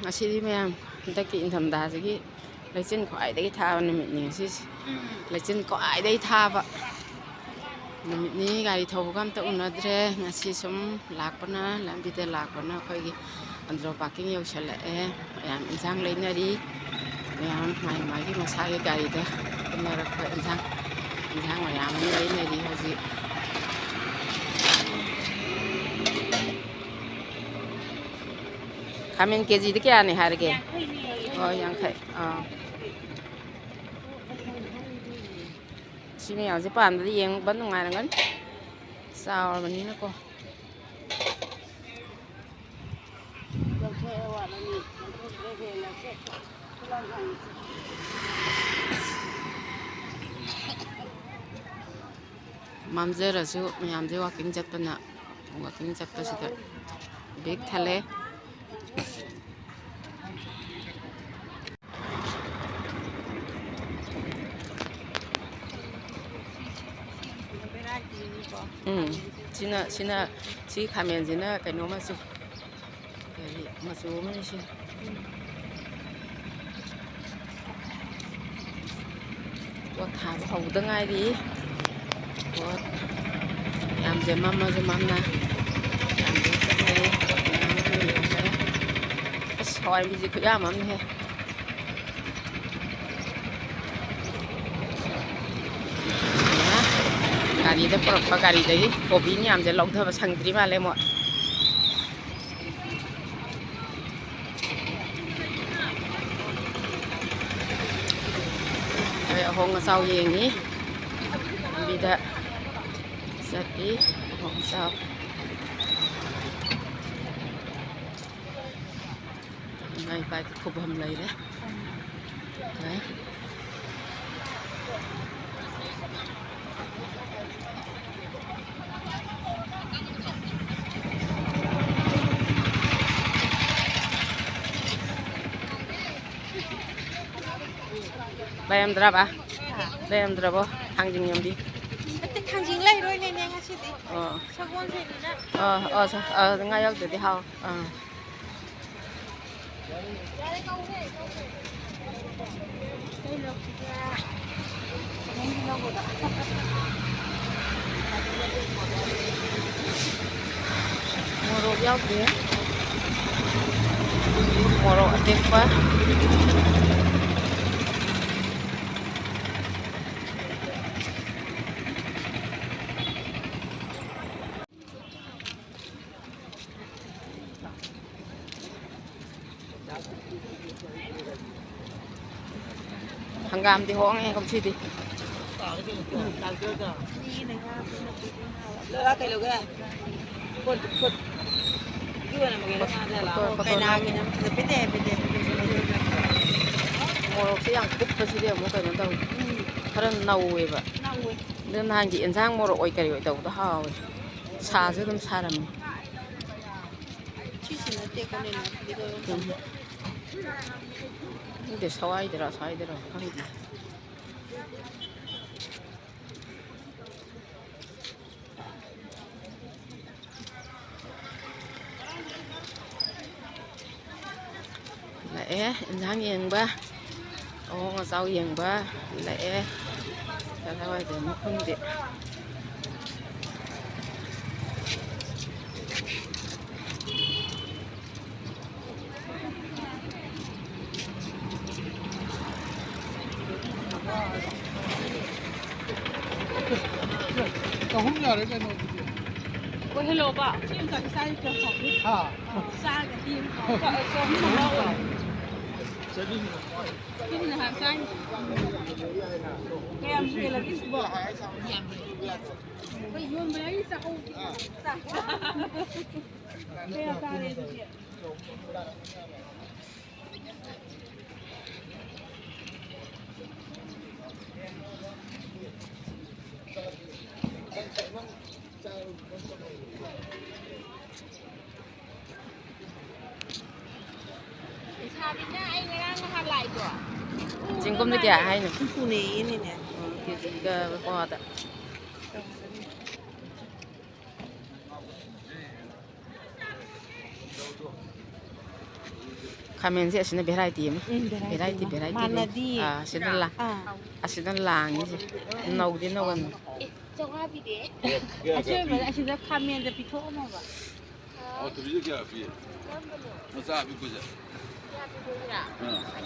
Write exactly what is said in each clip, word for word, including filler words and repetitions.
ꯉꯁꯤꯗꯤ ꯃꯌꯥꯝ, ꯍꯟꯗꯛꯀꯤ ꯏꯪꯊꯝꯊꯥꯁꯤꯒꯤ ꯂꯩꯆꯤꯟ ꯈ꯭ꯋꯥꯏꯗꯒꯤ ꯊꯥꯕ ꯅꯨꯃꯤꯠꯅꯤ ꯉꯁꯤꯁꯦ꯫ ꯎꯝ꯫ ꯂꯩꯆꯤꯟ ꯈ꯭ꯋꯥꯏꯗꯒꯤ ꯊꯥꯕ ꯅꯨꯃꯤꯠꯅꯤ꯫ ꯒꯥꯔꯤ ꯊꯧꯕꯒ ꯑꯝꯇ ꯎꯅꯗ꯭ꯔꯦ꯫ ꯉꯁꯤ ꯁꯨꯝ ꯂꯥꯛꯄꯅ, ꯂꯝꯕꯤꯗ ꯂꯥꯛꯄꯅ ꯑꯩꯈꯣꯏꯒꯤ ꯑꯟꯗ꯭ꯔꯣ ꯄꯥꯔꯀꯤꯡ ꯌꯧꯁꯜꯂꯛꯑꯦ꯫ ꯃꯌꯥꯝ ꯏꯟꯁꯥꯡ ꯂꯩꯅꯔꯤ꯫ ꯃꯌꯥꯝ ꯃꯥꯒꯤ ꯃꯥꯒꯤ ꯃꯁꯥꯒꯤ ꯒꯥꯔꯤꯗ ꯏꯟꯅꯔꯛꯄ ꯏꯟꯁꯥꯡ, ꯏꯟꯁꯥꯡ ꯃꯌꯥꯝ ꯑꯃ ꯂꯩꯅꯔꯤ ꯍꯧꯖꯤꯛ꯫ ꯈꯥꯃꯦꯟ ꯀꯦꯖꯤꯗ ꯀꯌꯥꯅꯤ ꯍꯥꯏꯔꯒꯦ? ꯌꯥꯡꯈꯩꯅꯦ꯫ ꯑꯣ, ꯌꯥꯡꯈꯩ꯫ ꯑꯥ꯫ ꯁꯤ ꯃꯌꯥꯝꯁꯦ ꯄꯥꯟꯕꯗ ꯌꯦꯡꯕ ꯅꯨꯡꯉꯥꯏꯔꯝꯒꯅꯤ, ꯆꯥꯎꯔꯕꯅꯤꯅꯀꯣ꯫ ꯃꯝꯖꯔꯁꯨ ꯃꯌꯥꯝꯁꯦ ꯋꯥꯛꯀꯤꯡ ꯆꯠꯄꯅ, ꯋꯥꯛꯀꯤꯡ ꯆꯠꯄꯁꯤꯗ ꯕꯦꯛ ꯊꯜꯂꯦ꯫ ꯎꯝ, ꯁꯤꯅ, ꯁꯤꯅ, ꯁꯤ ꯈꯥꯃꯦꯟꯁꯤꯅ ꯀꯩꯅꯣ ꯃꯆꯨ, ꯀꯔꯤ ꯃꯆꯨ ꯑꯃꯅꯤ ꯁꯤ꯫ ꯄꯣꯠ ꯊꯥꯕ ꯍꯧꯕꯗ ꯉꯥꯏꯔꯤ꯫ ꯄꯣꯠ ꯌꯥꯝꯁꯦ ꯃꯝꯃꯁꯨ ꯃꯝꯅ ꯌꯥꯝꯁꯦ ꯆꯠꯅꯔꯤ꯫ ꯄꯣꯠ ꯃꯌꯥꯝ ꯑꯃ ꯌꯣꯟꯈꯔꯦ꯫ ꯑꯁ, ꯍꯋꯥꯏ ꯃꯨꯕꯤꯁꯦ ꯈꯨꯌꯥꯝ ꯑꯃꯅꯤꯍꯦ꯫ ꯒꯥꯔꯤꯗ ꯄꯨꯔꯛꯄ, ꯒꯥꯔꯤꯗꯒꯤ ꯀꯣꯕꯤ ꯃꯌꯥꯝꯁꯦ ꯂꯧꯊꯕ ꯁꯪꯗ꯭ꯔꯤ ꯃꯥꯜꯂꯦ ꯃꯣꯏ꯫ ꯑꯩꯈꯣꯏ ꯑꯍꯣꯡ ꯑꯆꯥꯎ ꯌꯦꯡꯉꯤ꯫ ꯂꯝꯕꯤꯗ ꯆꯠꯂꯤ ꯑꯍꯣꯡ ꯑꯆꯥꯎ꯫ ꯏꯃꯥ ꯏꯄꯥꯒꯤ ꯈꯨꯕꯝ ꯂꯩꯔꯦ꯫ ꯂꯩꯔꯝꯗ꯭ꯔꯕ? ꯂꯩꯔꯝꯗ꯭ꯔꯕꯣ? ꯊꯥꯡꯖꯤꯡ ꯌꯣꯟꯕꯤ? ꯅꯠꯇꯦ, ꯊꯥꯡꯖꯤꯡ ꯂꯩꯔꯣꯏꯅꯦ, ꯅꯦ, ꯉꯁꯤꯗꯤ꯫ ꯑꯣ꯫ ꯁꯒꯣꯜꯁꯦꯟꯅꯤꯅ꯫ ꯑꯣ, ꯑꯣ, ꯁ-, ꯑ, ꯉꯥ ꯌꯥꯎꯗ꯭ꯔꯗꯤ ꯍꯥꯎ꯫ ꯑꯥ꯫ ꯃꯣꯔꯣꯛ ꯌꯥꯎꯗ꯭ꯔꯦ꯫ ꯃꯣꯔꯣꯛ ꯑꯇꯦꯛꯄ꯫ ꯍꯪꯒꯥꯝꯗꯤ ꯍꯣꯡꯉꯦ ꯀꯨꯝꯁꯤꯗꯤ꯫ ꯃꯣꯔꯣꯛꯁꯦ ꯌꯥꯝ ꯀꯨꯞꯄꯁꯤꯗꯤ ꯑꯃꯨꯛ ꯀꯩꯅꯣ ꯇꯧꯏ꯫ ꯈꯔ ꯅꯧꯋꯦꯕ꯫ ꯑꯗꯨ ꯅꯍꯥꯟꯒꯤ ꯑꯦꯟꯖꯥꯡ ꯃꯣꯔꯣꯛ ꯑꯣꯏ ꯀꯔꯤ ꯑꯣꯏ ꯇꯧꯕꯗꯣ ꯍꯥꯎꯋꯦ꯫ ꯁꯥꯁꯨ ꯑꯗꯨꯝ ꯁꯥꯔꯝꯃꯤ꯫ ꯁꯤꯁꯤ ꯅꯠꯇꯦꯀꯣ ꯅꯦꯅꯦ, ꯕꯤꯗꯣ ꯌꯥꯝ ꯎꯝ꯫ ꯈꯪꯗꯦ, ꯁꯋꯥꯏꯗꯔ ꯑꯁ꯭ꯋꯥꯏꯗꯔ ꯈꯪꯗꯦ꯫ ꯂꯥꯛꯑꯦ, ꯏꯟꯁꯥꯡ ꯌꯦꯡꯕ, ꯑꯍꯣꯡ ꯑꯆꯥꯎ ꯌꯦꯡꯕ ꯂꯥꯛꯑꯦ꯫ ꯀꯗꯥꯏꯋꯥꯏꯗꯅꯣ ꯈꯪꯗꯦ꯫ ꯆꯍꯨꯝ ꯌꯥꯔꯦ ꯀꯩꯅꯣ ꯑꯗꯨꯗꯤ꯫ ꯑꯣꯏꯍꯜꯂꯣꯕ꯫ ꯁꯤ ꯑꯝꯇ ꯏꯆꯥꯒꯤ ꯀꯌꯥꯝ ꯍꯥꯎꯒꯦ? ꯍꯥ? ꯆꯥꯒꯗꯤ ꯌꯥꯝ ꯍꯥꯎ-, ꯆ-, ꯆꯍꯨꯝ ꯃꯉꯥ ꯑꯣꯏꯔꯦ꯫ ꯆꯍꯨꯝ ꯅꯍꯥꯟ ꯆꯥꯏꯅꯤ꯫ ꯀꯌꯥꯝ ꯍꯦꯜꯂꯒꯦ ꯁꯤꯕꯣ? ꯑꯩꯈꯣꯏ ꯌꯣꯟꯕ ꯌꯥꯏ ꯆꯥꯛꯍꯧ꯫ ꯀꯌꯥ ꯇꯥꯔꯦ ꯑꯗꯨꯗꯤ? ꯂꯩꯁꯥꯕꯤꯅ ꯑꯩ ꯉꯔꯥꯡ ꯅꯍꯥꯟ ꯂꯥꯛꯏꯗꯣ꯫ ꯆꯦꯡꯒꯨꯝꯗꯤ ꯀꯌꯥ ꯍꯥꯏꯅꯣ? ꯍꯨꯝꯐꯨꯅꯦꯌꯦ ꯅꯦꯅꯦ꯫ ꯎꯝ, ꯀꯦꯖꯤꯒ ꯄꯋꯥꯗ꯫ ꯈꯥꯃꯦꯟꯁꯦ ꯑꯁꯤꯅ variety ꯑꯃ꯫ ꯎꯝ, variety variety ꯑꯃ꯫ Variety ꯂꯩ꯫ ꯃꯥꯟꯅꯗꯤꯌꯦ꯫ ꯑꯥ, ꯑꯁꯤꯅ ꯂꯥ-, ꯑꯥ꯫ ꯑꯁꯤꯅ ꯂꯥꯡꯉꯤꯁꯦ꯫ ꯅꯧꯗꯤ ꯅꯧꯒꯟꯕ꯫ ꯑꯦ, ꯆꯥꯝꯃꯉꯥ ꯄꯤꯗꯦ꯫ ꯑꯁꯦꯡꯕꯅꯦ ꯑꯁꯤꯗ ꯈꯥꯃꯦꯟꯗ ꯄꯤꯊꯣꯛꯑꯝꯃꯣꯕ꯫ ꯑꯣ, ꯊꯕꯤꯁꯦ ꯀꯌꯥ ꯄꯤ? ꯃꯆꯥ ꯑꯄꯤꯛꯄꯁꯦ? ꯀꯌꯥ ꯄꯤꯕꯒꯤꯔꯥ? ꯑꯥ꯫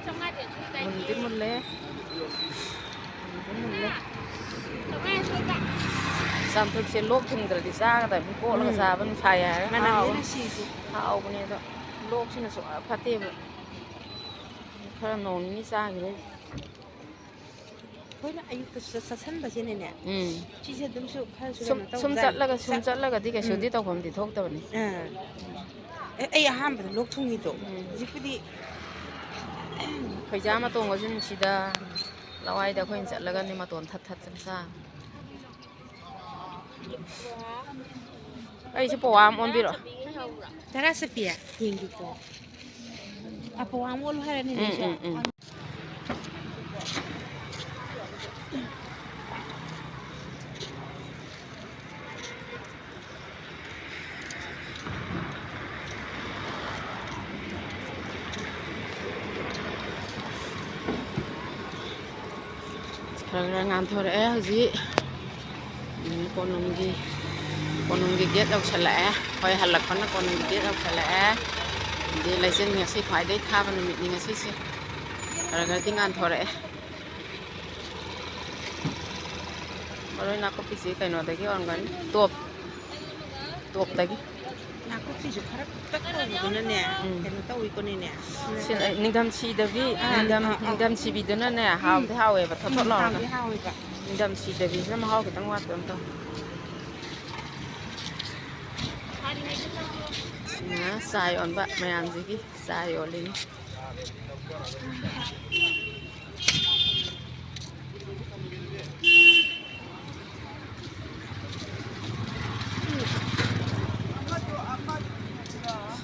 ꯆꯥꯝꯃꯉꯥꯗꯤ ꯑꯗꯨꯝ ꯂꯩꯇꯦ꯫ ꯃꯨꯟꯗꯤ ꯃꯨꯜꯂꯦ꯫ ꯆꯥꯝꯃꯉꯥ ꯌꯥꯡꯈꯩꯗ꯫ ꯆꯝꯐꯨꯠꯁꯦ ꯂꯣꯛ ꯊꯨꯡꯗ꯭ꯔꯗꯤ ꯆꯥꯒꯗꯕꯅꯤ, ꯀꯣꯠꯂꯒ ꯎꯝ꯫ ꯆꯥꯕ ꯅꯨꯡꯁꯥ ꯌꯥꯏꯔ꯫ ꯃꯅꯝꯗꯤ ꯍꯥꯎꯕꯅꯤ꯫ ꯅꯨꯡꯁꯤꯁꯦ꯫ ꯍꯥꯎꯕꯅꯦ ꯑꯗꯣ ꯂꯣꯛꯁꯤꯅ ꯁꯨꯡꯐ ꯐꯠꯇꯦꯕ꯫ ꯈꯔ ꯅꯣꯡ ꯅꯤꯅꯤ ꯆꯥꯈꯤꯕꯩ꯫ ꯑꯩꯈꯣꯏꯅ ꯑꯌꯨꯛꯇ ꯆ-, ꯆꯥꯁꯟꯕꯁꯤꯅꯅꯦ, ꯎꯝ꯫ ꯁꯤꯁꯦ ꯑꯗꯨꯝꯁꯨ ꯈꯔꯁꯨ ꯁꯨꯝ, ꯀꯩꯅꯣ ꯁꯨꯝ ꯇꯧꯕꯖꯥꯠꯅꯤ꯫ ꯆꯠꯂꯒ, ꯁꯨꯝ ꯆꯠ-, ꯆꯠꯂꯒꯗꯤ ꯀꯩꯁꯨꯗꯤ ꯎꯝ꯫ ꯇꯧꯐꯝꯗꯤ ꯊꯣꯛꯇꯕꯅꯤ꯫ ꯑꯥ꯫ ꯑꯦ, ꯑꯩ ꯑꯍꯥꯟꯕꯗ ꯂꯣꯛ ꯊꯨꯡꯉꯤꯗꯣ꯫ ꯎꯝ꯫ ꯍꯧꯖꯤꯛꯄꯨꯗꯤ ꯈꯣꯏꯖꯥ ꯃꯇꯣꯟꯒꯁꯨ ꯅꯨꯡꯁꯤꯗ꯫ ꯂꯋꯥꯏꯗ ꯑꯩꯈꯣꯏꯅ ꯆꯠꯂꯒꯅꯦ ꯃꯇꯣꯟ ꯊꯠ ꯊꯠꯇꯅ ꯆꯥꯕ꯫ ꯑꯩꯁꯨ ꯄꯋꯥ ꯑꯃ ꯑꯣꯟꯕꯤꯔꯛꯑꯣ꯫ ꯇꯔꯥ ꯆꯠꯄꯤ? ꯌꯦꯡꯒꯦꯀꯣ꯫ ꯑ, ꯄꯋꯥ ꯑꯃ ꯑꯣꯜꯂꯨ ꯍꯥꯏꯔꯅꯤꯅꯦ ꯎꯝ, ꯑꯩꯁꯨ꯫ ꯎꯝ, ꯎꯝ꯫ ꯈꯔ ꯈꯔ ꯉꯥꯟꯊꯣꯔꯛꯑꯦ ꯍꯧꯖꯤꯛ꯫ ꯎꯝ, ꯀꯣꯅꯨꯡꯒꯤ, ꯀꯣꯅꯨꯡꯒꯤ gate ꯌꯧꯁꯜꯂꯛꯑꯦ꯫ ꯍꯣꯏ, ꯍꯜꯂꯛꯄꯅ ꯀꯣꯅꯨꯡꯒꯤ gate ꯌꯧꯁꯜꯂꯛꯑꯦ꯫ ꯑꯗꯩ ꯂꯩꯆꯤꯟ ꯉꯁꯤ ꯈ꯭ꯋꯥꯏꯗꯒꯤ ꯊꯥꯕ ꯅꯨꯃꯤꯠꯅꯤ ꯉꯁꯤꯁꯦ꯫ ꯈꯔ ꯈꯔꯗꯤ ꯉꯥꯟꯊꯣꯔꯛꯑꯦ꯫ ꯃꯔꯣꯏ ꯅꯥꯀꯨꯞꯄꯤꯁꯤ ꯀꯩꯅꯣꯗꯒꯤ ꯑꯣꯏꯔꯝꯒꯅꯤ, ꯇꯣꯞ, ꯇꯣꯞꯇꯒꯤ꯫ ꯅꯥꯀꯨꯞꯄꯤꯁꯨ ꯈꯔ ꯄꯤꯛꯇꯛ ꯇꯧꯕꯗꯨꯅꯅꯦ, ꯎꯝ꯫ ꯀꯩꯅꯣ ꯇꯧꯏꯀꯣꯅꯦꯅꯦ꯫ ꯁꯤ-, ꯑ, ꯅꯤꯡꯊꯝ ꯁꯤꯗꯕꯤ, ꯑꯥ, ꯅꯤꯡꯊꯝ, ꯑꯥ, ꯑꯥ꯫ ꯅꯤꯡꯊꯝ ꯁꯤꯕꯤꯗꯨꯅꯅꯦ, ꯎꯝ꯫ ꯍꯥꯎꯗꯤ ꯍꯥꯎꯋꯦꯕ, ꯊꯣꯠ ꯎꯝ, ꯊꯣꯠ ꯂꯥꯎꯔꯒ꯫ ꯍꯥꯎꯗꯤ ꯍꯥꯎꯋꯦꯕ꯫ ꯅꯤꯡꯊꯝ ꯁꯤꯗꯕꯤꯁꯤꯅ ꯃꯍꯥꯎ ꯈꯤꯇꯪ ꯋꯥꯠꯄ ꯑꯃ ꯇꯧꯋꯦ꯫ ꯁꯤꯅ ꯆꯥ ꯌꯣꯟꯕ ꯃꯌꯥꯝꯁꯤꯒꯤ ꯆꯥ ꯌꯣꯜꯂꯤꯅꯤ꯫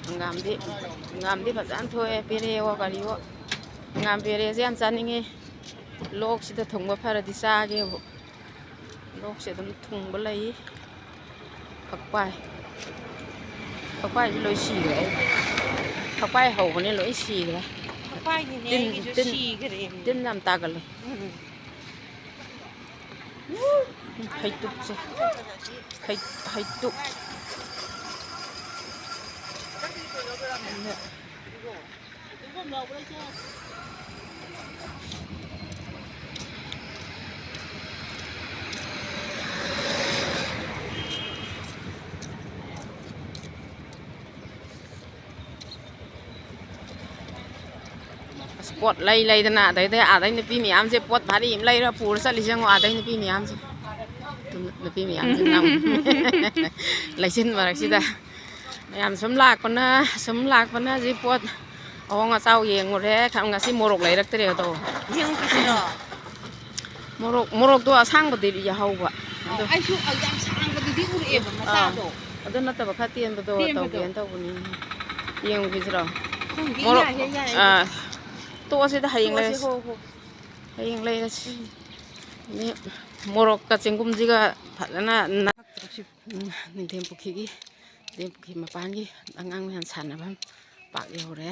ꯍꯪꯒꯥꯝꯗꯤ, ꯍꯪꯒꯥꯝꯗꯤ ꯐꯖꯅ ꯊꯣꯛꯑꯦ, ꯄꯦꯔꯦꯋꯣ ꯀꯔꯤꯋꯣ꯫ ꯍꯪꯒꯥꯝ ꯄꯦꯔꯦꯁꯦ ꯌꯥꯝ ꯆꯥꯅꯤꯡꯉꯦ꯫ ꯂꯣꯛꯁꯤꯗ ꯊꯨꯡꯕ ꯐꯔꯗꯤ ꯆꯥꯒꯦꯕꯨ꯫ ꯂꯣꯛꯁꯦ ꯑꯗꯨꯝ ꯊꯨꯡꯕ ꯂꯩ꯫ ꯐꯛꯄꯥꯏ꯫ ꯐꯛꯄꯥꯏꯁꯦ ꯂꯣꯏ ꯁꯤꯈ꯭ꯔꯦ ꯑꯩ꯫ ꯄꯛꯄꯥꯏ ꯍꯧꯕꯅꯦ ꯂꯣꯏ ꯁꯤꯈ꯭ꯔꯦ꯫ ꯄꯛꯄꯥꯏꯅꯤꯅꯦ ꯇꯤꯟ, ꯑꯩꯒꯤꯁꯨ ꯇꯤꯟ, ꯁꯤꯈ꯭ꯔꯦ꯫ ꯇꯤꯟ ꯌꯥꯝ ꯇꯥꯒꯜꯂꯦ꯫ ꯎꯝ꯫ ꯐꯩꯇꯨꯞꯁꯦ꯫ ꯐꯩ-, ꯐꯩꯇꯨꯞ꯫ ꯑꯁ, ꯄꯣꯠ ꯂꯩ ꯂꯩꯗꯅ ꯑꯗꯩꯗꯤ ꯑꯥꯗꯩ ꯅꯨꯄꯤ ꯃꯌꯥꯝꯁꯦ ꯄꯣꯠ ꯚꯥꯔꯤ ꯑꯃ ꯂꯩꯔ ꯄꯨꯔ ꯆꯠꯂꯤꯁꯦ ꯌꯦꯡꯉꯣ, ꯑꯥꯗꯩ ꯅꯨꯄꯤ ꯃꯌꯥꯝꯁꯦ꯫ ꯅꯨꯄꯤ ꯃꯌꯥꯝꯁꯤꯅ ꯑꯃꯨꯛ ꯂꯩꯆꯤꯟ ꯃꯔꯛꯁꯤꯗ ꯃꯌꯥꯝ ꯁꯨꯝ ꯂꯥꯛꯄꯅ, ꯁꯨꯝ ꯂꯥꯛꯄꯅ ꯁꯤ ꯄꯣꯠ ꯑꯍꯣꯡ ꯑꯆꯥꯎ ꯌꯦꯡꯉꯨꯔꯦ꯫ ꯉꯁꯤ ꯃꯣꯔꯣꯛ ꯂꯩꯔꯛꯇ꯭ꯔꯦ ꯑꯗꯣ꯫ ꯌꯦꯡꯉꯨꯈꯤꯁꯤꯔꯣ? ꯃꯣꯔꯣꯛ, ꯃꯣꯔꯣꯛꯇꯣ ꯑꯁꯥꯡꯕꯗꯤ ꯌꯥꯍꯧꯕ꯫ ꯑꯧ, ꯑꯗꯣ ꯑꯩꯁꯨ ꯌꯥꯝ ꯁꯥꯡꯕꯗꯨꯗꯤ ꯎꯔꯛꯑꯦꯕ, ꯑꯥ, ꯃꯆꯥꯗꯣ꯫ ꯑꯗꯨ ꯅꯠꯇꯕ ꯈꯔ ꯇꯦꯟꯕꯗꯣ ꯇꯦꯟꯕꯗꯣ꯫ ꯇꯧꯒꯦꯅ ꯇꯧꯕꯅꯤ꯫ ꯌꯦꯡꯉꯨꯈꯤꯁꯤꯔꯣ? ꯈꯪꯗꯦ, ꯃꯣꯔꯣꯛ, ꯌꯥꯏꯌꯦ, ꯌꯥꯏꯌꯦ꯫ ꯑꯥ, ꯇꯣꯛꯑꯁꯤꯗ, ꯍꯌꯦꯡ ꯇꯣꯛꯑꯁꯤ, ꯂꯩꯔꯁꯤ꯫ ꯍꯣ, ꯍꯣ꯫ ꯍꯌꯦꯡ ꯂꯩꯔꯁꯤ꯫ ꯎꯝ꯫ ꯑꯗꯩ ꯃꯣꯔꯣꯛꯀ ꯆꯦꯡꯒꯨꯝꯁꯤꯒ ꯐꯖꯅ ꯅ-, ꯎꯝ, ꯅꯤꯡꯊꯦꯝ ꯄꯨꯈ꯭ꯔꯤꯒꯤ, ꯅꯤꯡꯊꯦꯝ ꯄꯨꯈ꯭ꯔꯤ ꯃꯄꯥꯟꯒꯤ ꯑꯉꯥꯡ ꯃꯌꯥꯝ ꯁꯥꯟꯅꯐꯝ ꯄꯥꯛ ꯌꯧꯔꯦ꯫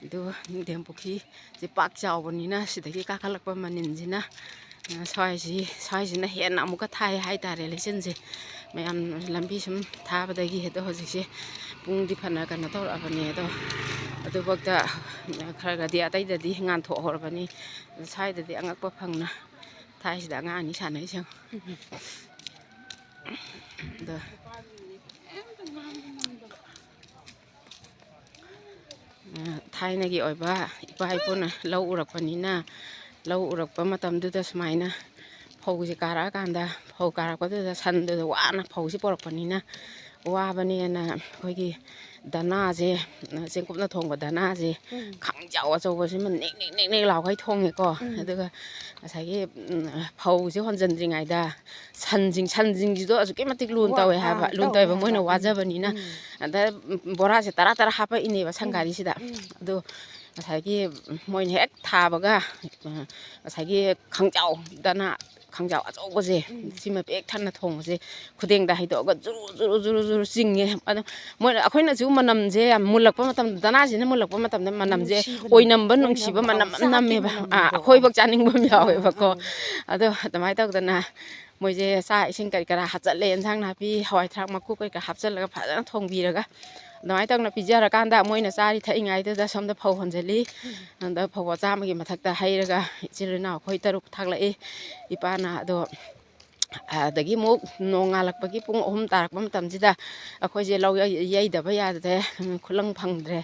ꯑꯗꯨ ꯅꯤꯡꯊꯦꯝ ꯄꯨꯈ꯭ꯔꯤꯁꯦ ꯄꯥꯛ ꯆꯥꯎꯕꯅꯤꯅ ꯁꯤꯗꯒꯤ ꯀꯥꯈꯠꯂꯛꯄ ꯃꯅꯤꯟꯁꯤꯅ, ꯑ, ꯁ꯭ꯋꯥꯏꯁꯤ, ꯁ꯭ꯋꯥꯏꯁꯤꯅ ꯍꯦꯟꯅ ꯑꯃꯨꯛꯀ ꯊꯥꯏ ꯍꯥꯏꯇꯥꯔꯦ ꯂꯩꯆꯤꯟꯁꯦ꯫ ꯃꯌꯥꯝ ꯂꯝꯕꯤ ꯁꯨꯝ ꯊꯥꯕꯗꯒꯤ ꯑꯗꯣ ꯍꯧꯖꯤꯛꯁꯦ ꯄꯨꯡꯗꯤ ꯐꯅ ꯀꯩꯅꯣ ꯇꯧꯔꯛꯑꯕꯅꯦ꯫ ꯑꯗꯣ ꯑꯗꯨꯐꯥꯎꯗ ꯈꯔ ꯈꯔꯗꯤ ꯑꯇꯩꯗꯗꯤ ꯉꯥꯟꯊꯣꯛꯍꯧꯔꯕꯅꯤ꯫ ꯁ꯭ꯋꯥꯏꯗꯗꯤ ꯑꯉꯛꯄ ꯐꯪꯅ ꯊꯥꯏꯁꯤꯗ ꯑꯉꯥꯡ ꯑꯅꯤ ꯁꯥꯟꯅꯩꯁꯦ ꯌꯦꯡꯉꯣ꯫ ꯑꯗꯣ, ꯑ, ꯊꯥꯏꯅꯒꯤ ꯑꯣꯏꯕ ꯏꯄꯥ ꯏꯄꯨꯅ ꯂꯧ ꯎꯔꯛꯄꯅꯤꯅ, ꯂꯧ ꯎꯔꯛꯄ ꯃꯇꯝꯗꯨꯗ ꯁꯨꯃꯥꯏꯅ ꯐꯧꯁꯦ ꯀꯥꯔꯛꯑꯀꯥꯟꯗ, ꯐꯧ ꯀꯥꯔꯛꯄꯗꯨꯗ ꯁꯟꯗꯨꯗ ꯋꯥꯅ ꯐꯧꯁꯦ ꯄꯨꯔꯛꯄꯅꯤꯅ, ꯋꯥꯕꯅꯦꯅ ꯑꯩꯈꯣꯏꯒꯤ ꯗꯅꯥꯁꯦ, ꯆꯦꯡꯀꯨꯞꯅ ꯊꯣꯡꯕ ꯗꯅꯥꯁꯦ, ꯎꯝ꯫ ꯈꯥꯡꯖꯥꯎ ꯑꯆꯧꯕꯁꯤꯃ ꯅꯦꯛ ꯅꯦꯛ ꯅꯦꯛ ꯅꯦꯛ ꯂꯥꯎꯈꯩ ꯊꯣꯡꯉꯦꯀꯣ꯫ ꯎꯝ꯫ ꯑꯗꯨꯒ ꯉꯁꯥꯏꯒꯤ, ꯎꯝ, ꯐꯧꯁꯦ ꯍꯣꯟꯖꯟꯗ꯭ꯔꯤꯉꯩꯗ ꯁꯟꯁꯤꯡ-, ꯁꯟꯁꯤꯡꯁꯤꯗꯣ ꯑꯁꯨꯛꯀꯤ ꯃꯇꯤꯛ ꯂꯨꯅ ꯋꯥ-, ꯇꯧꯋꯦ ꯍꯥꯏꯕ꯫ ꯑꯥ, ꯂꯨꯅ ꯇꯧꯋꯦ ꯇꯧꯋꯦꯕ, ꯍꯥꯏꯕ꯫ ꯃꯣꯏꯅ ꯎꯝ꯫ ꯋꯥꯖꯕꯅꯤꯅ꯫ ꯎꯝ꯫ ꯑꯗ ꯕꯣꯔꯥꯁꯦ ꯇꯔꯥ ꯇꯔꯥ ꯍꯥꯞꯄꯛꯏꯅꯦꯕ ꯁꯪꯒꯥꯔꯤꯁꯤꯗ꯫ ꯎꯝ꯫ ꯑꯗꯣ ꯉꯁꯥꯏꯒꯤ ꯃꯣꯏꯅ ꯍꯦꯛ ꯊꯥꯕꯒ, ꯉꯁꯥꯏꯒꯤ ꯈꯪꯖꯥꯎ, ꯗꯅꯥ ꯈꯪꯖꯥꯎ ꯑꯆꯧꯕꯁꯦ, ꯎꯝ꯫ ꯁꯤꯃ ꯄꯤꯛ ꯊꯟꯅ ꯊꯣꯡꯕꯁꯦ, ꯈꯨꯗꯦꯡꯗ ꯍꯩꯗꯣꯛꯑꯒ ꯖꯨꯔꯨ, ꯖꯨꯔꯨ, ꯖꯨꯔꯨ, ꯖꯨꯔꯨ ꯆꯤꯡꯉꯦ꯫ ꯑꯗꯣ ꯃꯣꯏꯅ, ꯑꯩꯈꯣꯏꯅꯁꯨ ꯃꯅꯝꯁꯦ ꯌꯥꯝ ꯃꯨꯜꯂꯛꯄ ꯃꯇꯝꯗ, ꯗꯅꯥꯁꯤꯅ ꯃꯨꯜꯂꯛꯄ ꯃꯇꯝꯗ ꯃꯅꯝꯁꯦ ꯅꯨꯡꯁꯤꯕꯅꯦ꯫ ꯑꯣꯏꯅꯝꯕ, ꯑꯣꯏꯅꯝꯕ, ꯅꯨꯡꯁꯤꯕ ꯃꯅꯝ ꯑꯃ ꯆꯥꯛꯀꯤ ꯅꯝꯃꯦꯕ꯫ ꯃꯅꯝꯗꯣ꯫ ꯑꯥ, ꯑꯩꯈꯣꯏꯐꯧ ꯆꯥꯅꯤꯡꯕ ꯑꯃ ꯌꯥꯎꯋꯦꯕꯀꯣ꯫ ꯑꯥ, ꯑꯥ꯫ ꯑꯗꯣ ꯑꯗꯨꯃꯥꯏꯅ ꯇꯧꯗꯅ ꯃꯣꯏꯁꯦ ꯆꯥꯛ ꯏꯁꯤꯡ ꯀꯔꯤ ꯀꯔꯥ ꯍꯥꯞꯆꯜꯂꯦ, ꯏꯟꯁꯥꯡ ꯅꯥꯄꯤ, ꯍꯋꯥꯏ ꯊ꯭ꯔꯥꯛ ꯃꯀꯨ ꯀꯔꯤ ꯀꯔꯥ ꯍꯥꯞꯆꯜꯂꯒ ꯐꯖꯅ ꯊꯣꯡꯕꯤꯔꯒ, ꯑꯗꯨꯃꯥꯏꯅ ꯇꯧꯅ ꯄꯤꯖꯔꯀꯥꯟꯗ ꯃꯣꯏꯅ ꯆꯥꯔꯤ ꯊꯛꯏꯉꯩꯗꯨꯗ ꯁꯣꯝꯗ ꯐꯧ ꯍꯣꯟꯖꯜꯂꯤ꯫ ꯑꯗ ꯐꯧꯕꯣꯠ ꯆꯥꯝꯃꯒꯤ ꯃꯊꯛꯇ ꯍꯩꯔꯒ ꯏꯆꯤꯜ ꯏꯅꯥꯎ ꯑꯩꯈꯣꯏ ꯇꯔꯨꯛ ꯊꯥꯛꯂꯛꯏ꯫ ꯏꯄꯥꯅ ꯑꯗꯣ ꯑꯗꯒꯤ ꯑꯃꯨꯛ ꯅꯣꯡꯉꯥꯜꯂꯛꯄꯒꯤ ꯄꯨꯡ ꯑꯍꯨꯝ ꯇꯥꯔꯛꯄ ꯃꯇꯝꯁꯤꯗ ꯑꯩꯈꯣꯏꯁꯦ ꯂꯧ ꯌꯩ-, ꯌꯩꯗꯕ ꯌꯥꯗ꯭ꯔꯦ, ꯎꯝ, ꯈꯨꯂꯪ ꯐꯪꯗ꯭ꯔꯦ꯫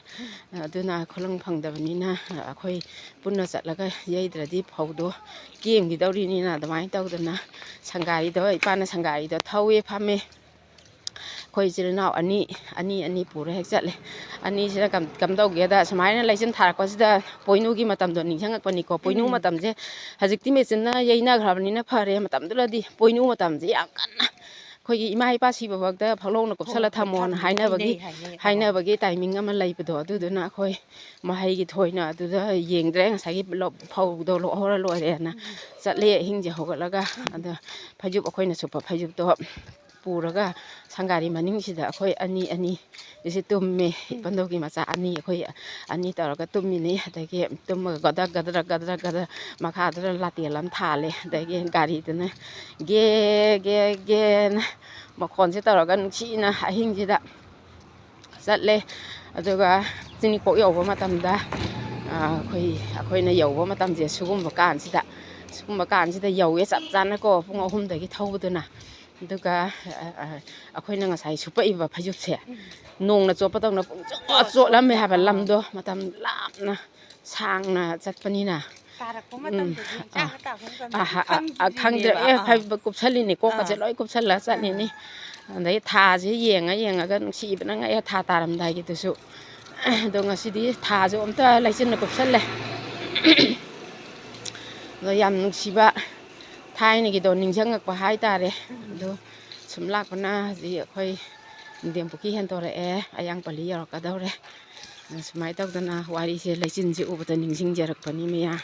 ꯑꯗꯨꯅ ꯈꯨꯂꯪ ꯐꯪꯗꯕꯅꯤꯅ ꯑꯩꯈꯣꯏ ꯄꯨꯟꯅ ꯆꯠꯂꯒ ꯌꯩꯗ꯭ꯔꯗꯤ ꯐꯧꯗꯣ ꯀꯦꯝꯈꯤꯗꯧꯔꯤꯅꯤꯅ ꯑꯗꯨꯃꯥꯏꯅ ꯇꯧꯗꯅ ꯁꯪꯒꯥꯔꯤꯗꯣ, ꯏꯄꯥꯅ ꯁꯪꯒꯥꯔꯤꯗꯣ ꯊꯧꯋꯦ, ꯐꯝꯃꯦ꯫ ꯑꯩꯈꯣꯏ ꯏꯆꯤꯜ ꯏꯅꯥꯎ ꯑꯅꯤ, ꯑꯅꯤ, ꯑꯅꯤ ꯄꯨꯔ ꯍꯦꯛ ꯆꯠꯂꯦ꯫ ꯑꯅꯤꯁꯤꯅ ꯀꯝ-, ꯀꯝꯗꯧꯒꯦꯗ, ꯁꯨꯃꯥꯏꯅ ꯂꯩꯆꯤꯟ ꯊꯥꯔꯛꯄꯁꯤꯗ ꯄꯣꯏꯅꯨꯒꯤ ꯃꯇꯝꯗꯣ ꯅꯤꯡꯁꯤꯡꯉꯛꯄꯅꯤꯀꯣ꯫ ꯄꯣꯏꯅꯨ ꯎꯝ꯫ ꯃꯇꯝꯁꯦ ꯍꯧꯖꯤꯛꯇꯤ ꯃꯦꯆꯤꯟꯅ ꯌꯩꯅꯈ꯭ꯔꯕꯅꯤꯅ ꯐꯔꯦ, ꯃꯇꯝꯗꯨꯗꯗꯤ ꯄꯣꯏꯅꯨ ꯃꯇꯝꯁꯦ ꯌꯥꯝ ꯀꯟꯅ ꯑꯩꯈꯣꯏꯒꯤ ꯏꯃꯥ ꯏꯄꯥ ꯁꯤꯕꯐꯥꯎꯗ ꯐꯛꯂꯣꯡꯅ ꯀꯨꯞꯁꯜꯂ ꯊꯝꯃꯣꯅ ꯊꯝꯃꯣ ꯍꯥꯏꯅꯕꯒꯤ, ꯏꯅꯩ ꯍꯥꯏꯅꯩ꯫ ꯍꯥꯏꯅꯕꯒꯤ ꯇꯥꯏꯃꯤꯡ ꯑꯃ ꯂꯩꯕꯗꯣ, ꯑꯗꯨꯗꯨꯅ ꯑꯩꯈꯣꯏ ꯃꯍꯩꯒꯤ ꯊꯣꯏꯅ ꯑꯗꯨꯗ ꯌꯦꯡꯗ꯭ꯔꯦ꯫ ꯉꯁꯥꯏꯒꯤ ꯂꯧ-, ꯐꯧꯗꯣ ꯂꯣꯛꯍꯧꯔ ꯂꯣꯏꯔꯦꯅ ꯎꯝ꯫ ꯆꯠꯂꯦ꯫ ꯑꯍꯤꯡꯁꯦ ꯍꯧꯒꯠꯂꯒ ꯎꯝ꯫ ꯑꯗ ꯐꯩꯖꯨꯞ, ꯑꯩꯈꯣꯏꯅ ꯁꯨꯞꯄ ꯐꯩꯖꯨꯞꯇꯣ ꯄꯨꯔꯒ ꯁꯪꯒꯥꯔꯤ ꯃꯅꯤꯡꯁꯤꯗ ꯑꯩꯈꯣꯏ ꯑꯅꯤ ꯑꯅꯤ ꯁꯤ ꯇꯨꯝꯃꯦ꯫ ꯎꯝ꯫ ꯏꯄꯟꯗꯧꯒꯤ ꯃꯆꯥ ꯑꯅꯤ, ꯑꯩꯈꯣꯏ ꯑꯅꯤ ꯇꯧꯔꯒ ꯇꯨꯝꯃꯤꯅꯤ꯫ ꯑꯗꯒꯤ ꯇꯨꯝꯃꯒ ꯒꯗ꯭ꯔꯛ, ꯒꯗ꯭ꯔꯛ, ꯒꯗ꯭ꯔꯛ, ꯒꯗ꯭ꯔꯛ ꯃꯈꯥꯗꯨꯗ ꯂꯥꯇꯦꯜ ꯑꯃ ꯊꯥꯜꯂꯦ꯫ ꯑꯗꯒꯤ ꯒꯥꯔꯤꯗꯨꯅ ꯒꯦ, ꯒꯦ, ꯒꯦꯅ ꯃꯈꯣꯟꯁꯦ ꯇꯧꯔꯒ ꯅꯨꯡꯁꯤꯅ ꯑꯍꯤꯡꯁꯤꯗ ꯆꯠꯂꯦ꯫ ꯑꯗꯨꯒ ꯆꯤꯡꯅꯤꯈꯣꯛ ꯌꯧꯕ ꯃꯇꯝꯗ, ꯑ, ꯑꯩꯈꯣꯏ, ꯑꯩꯈꯣꯏꯅ ꯌꯧꯕ ꯃꯇꯝꯁꯦ ꯁꯤꯒꯨꯝꯕ ꯀꯥꯟꯁꯤꯗ, ꯁꯤꯒꯨꯝꯕ ꯀꯥꯟꯁꯤꯗ ꯌꯧꯋꯦ ꯆꯞ ꯆꯥꯅꯀꯣ, ꯄꯨꯡ ꯑꯍꯨꯝꯗꯒꯤ ꯊꯧꯕꯗꯨꯅ꯫ ꯑꯗꯨꯒ, ꯑ, ꯑ, ꯑꯩꯈꯣꯏꯅ ꯉꯁꯥꯏ ꯁꯨꯞꯄꯛꯏꯕ ꯐꯩꯖꯨꯞꯁꯦ ꯅꯣꯡꯅ ꯆꯣꯠꯄꯗꯧꯅ ꯄꯨꯡꯆꯣꯠ ꯆꯣꯠꯂꯝꯃꯦ ꯍꯥꯏꯕ꯫ ꯂꯝꯗꯣ ꯃꯇꯝ ꯂꯥꯞꯅ ꯁꯥꯡꯅ ꯆꯠꯄꯅꯤꯅ꯫ ꯇꯥꯔꯛꯄ ꯎꯝ꯫ ꯃꯇꯝꯗꯗꯤ, ꯏꯟꯁꯥꯡꯒ ꯑꯥ, ꯇꯥꯔꯛꯄ ꯃꯇꯝꯗꯗꯤ ꯑꯥ, ꯑꯥ, ꯑꯥ, ꯈꯪꯗ꯭ꯔꯦ꯫ ꯈꯪꯗ꯭ꯔꯤꯅꯦꯕ꯫ ꯑꯦ, ꯑꯥ꯫ ꯐꯩ-, ꯀꯨꯞꯁꯜꯂꯤꯅꯤ, ꯀꯣꯛꯀꯁꯦ ꯑꯥ꯫ ꯂꯣꯏ ꯀꯨꯞꯁꯜꯂ ꯆꯠꯂꯤꯅꯤ꯫ ꯑꯥ꯫ ꯑꯗꯩ ꯊꯥꯁꯦ ꯌꯦꯡꯉ ꯌꯦꯡꯉꯒ ꯅꯨꯡꯁꯤꯕꯅ ꯉꯛꯑꯦ, ꯊꯥ ꯇꯥꯔꯝꯗꯥꯏꯒꯤꯗꯨꯁꯨ꯫ ꯑꯗꯣ ꯉꯁꯤꯗꯤ ꯊꯥꯁꯨ ꯑꯝꯇ ꯂꯩꯆꯤꯟꯅ ꯀꯨꯞꯁꯜꯂꯦ꯫ ꯑꯗꯣ ꯌꯥꯝ ꯅꯨꯡꯁꯤꯕ ꯊꯥꯏꯅꯒꯤꯗꯣ ꯅꯤꯡꯁꯤꯡꯉꯛꯄ ꯍꯥꯏꯇꯥꯔꯦ꯫ ꯎꯝ꯫ ꯑꯗꯣ ꯁꯨꯝ ꯂꯥꯛꯄꯅ ꯍꯧꯖꯤꯛ ꯑꯩꯈꯣꯏ ꯏꯟꯗꯤꯌꯟ ꯄꯨꯈ꯭ꯔꯤ ꯍꯦꯟꯗꯣꯔꯛꯑꯦ, ꯑꯌꯥꯡꯄꯜꯂꯤ ꯌꯧꯔꯛꯀꯗꯧꯔꯦ꯫ ꯁꯨꯃꯥꯏꯅ ꯇꯧꯗꯅ ꯋꯥꯔꯤꯁꯦ, ꯂꯩꯆꯤꯟꯁꯦ ꯎꯕꯗ ꯅꯤꯡꯁꯤꯡꯖꯔꯛꯄꯅꯤ ꯃꯌꯥꯝ꯫